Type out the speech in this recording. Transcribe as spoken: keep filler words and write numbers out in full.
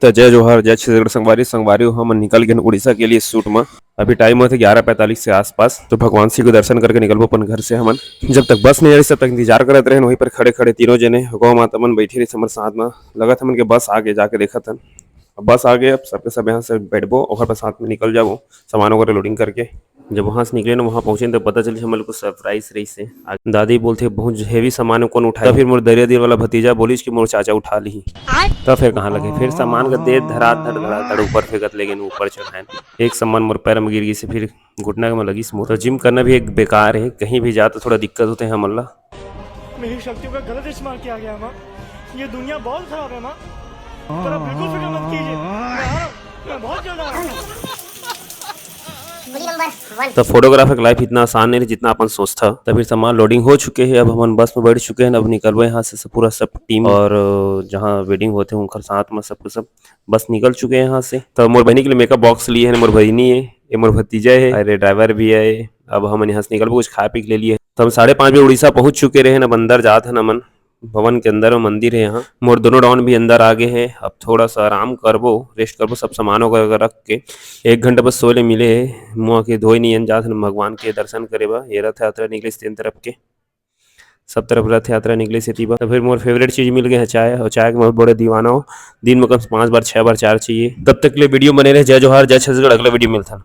त जय जोहार, जय छत्तीसगढ़ संगवारी। संगवारी हो, हमन निकल गेन उड़ीसा के लिए शूट म। अभी टाइम होथे ग्यारह पैंतालीस के आसपास। तो भगवान शिव के दर्शन करके निकलबो अपन घर से हमन। जब तक बस नहीं आ रही, तब तक इंतजार करत रहेन। वहीं पर खड़े खड़े तीनों जने गौ माता मन बैठी रही हमर साथ में। लगत हमन के बस आगे, जाके देखत हन। अब बस आगे, अब सबके सब यहाँ से बैठबो, ओकर बाद साथ में निकल जाबो सामान वगैरह लोडिंग करके। जब वहाँ से निकले ना, वहाँ पहुँचे तो पता चली हमन को सरप्राइज रही से। दादी बोलथे, "बहुत हेवी सामान कौन उठाए?" तो फिर मोर दरिया दिल वाला भतीजा बोलिस कि मोर चाचा उठा ली। तो फिर कहाँ लगे, फिर सामान का देर धरा धड़ धड़ा धड़ ऊपर फेंकत ले गेन, ऊपर चढ़ाएन। एक सामान मोर पैर में गिर गई से फिर घुटना में लगिस मोर। तो जिम करना भी एक बेकार है, कहीं भी जा तो थोड़ा दिक्कत होते हैं हमन ला। मेरी शक्तियों का गलत इस्तेमाल किया गया माँ। ये दुनिया बहुत खराब है माँ। पर आप बिल्कुल फिक्र मत कीजिए, मैं आ रहा हूँ, मैं बहुत जल्द आ रहा हूँ। तो फोटोग्राफर का लाइफ इतना आसान नहीं है जितना अपन सोचता। तो फिर सामान लोडिंग हो चुके हैं, अब हमन बस में बैठ चुके हैं। अब निकलबो यहाँ से सब, पूरा सब टीम और, अ, जहाँ वेडिंग होते हैं उनकर साथ में सबके सब बस निकल चुके हैं यहाँ से। तो मोर बहिनी के लिए मेकअप बॉक्स लिए है, मोर बहिनी है, ये मोर भतीजा है, अरे ड्राइवर भी है। अब हमन यहाँ से निकलबो, कुछ खा पी के ले लिए। तो हम साढ़े पाँच बजे उड़ीसा पहुँच चुके रहे, अब अंदर जात हन हमन। भवन के अंदर में मंदिर है यहाँ। मोर दोनों डॉन भी अंदर आ गए हैं। अब थोड़ा सा आराम करबो, रेस्ट करबो, सब सामान वगैरह रख के। एक घंटा बस सोए ले मिले है, मुँह के धोए नहीं हन, जात हन भगवान के दर्शन करे बर। ये रथ यात्रा निकले तीन तरफ के, सब तरफ रथ यात्रा निकले से तीबा। तो फिर मोर फेवरेट चीज मिल गए है चाय, और चाय के मैं बहुत बड़े दीवाना हूँ। दिन में कम से पाँच बार, छह बार चाय चाहिए। तब तक के लिए वीडियो बने रहे। जय जोहार, जय छत्तीसगढ़। अगला वीडियो मिलता है।